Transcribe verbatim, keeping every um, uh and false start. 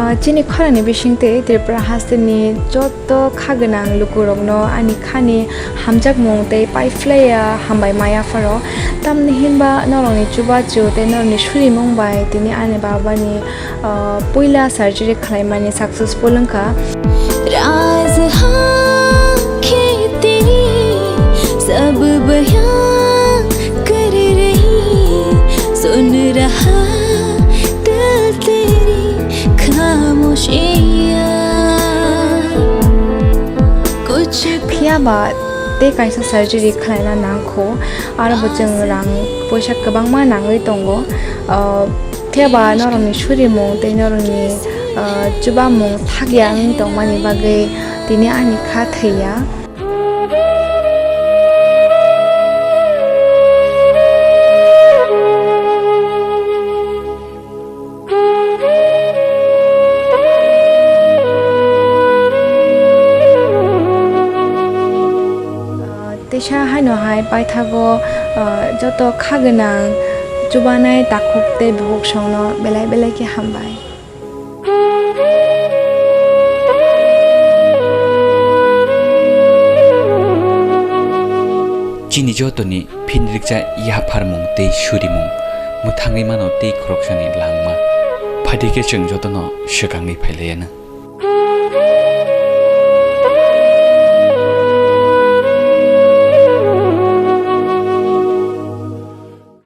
Ah, chini khorani bisingtwi Tripura hasteni joto kha gwnang lukurokno ani khani hamjakmung tei paiphlaiya hambai maya pharo. Tamni hinba norokni chubachu tei norokni surimung bai tini ani babani, ah, puila surgery khlaimani successful wngkha. राज हाँ तेरी सब बयां कर रही, सुन रहा दिल तेरी खामोशियां। कुछ Phiya ba tei kaisa surgery khlaina nangkho, aro bo chwng rang poisa kwbangma nangwi tongo. Ah, phiya ba norokni surimung tei norokni, ah, chubamung thakya wngwi tongmani bagwi tini ani kha thwiya. Teisa haino hai paithago, ah, joto kha gwnang chubanai takhuk tei bukhuk songno belai belai khe hambai. Chini jotoni phinriksa yapharmung tei surimung mwthangwi mano tei khoroksani langma. Phaidi khe chwng jotono swkangwi phailaiyano.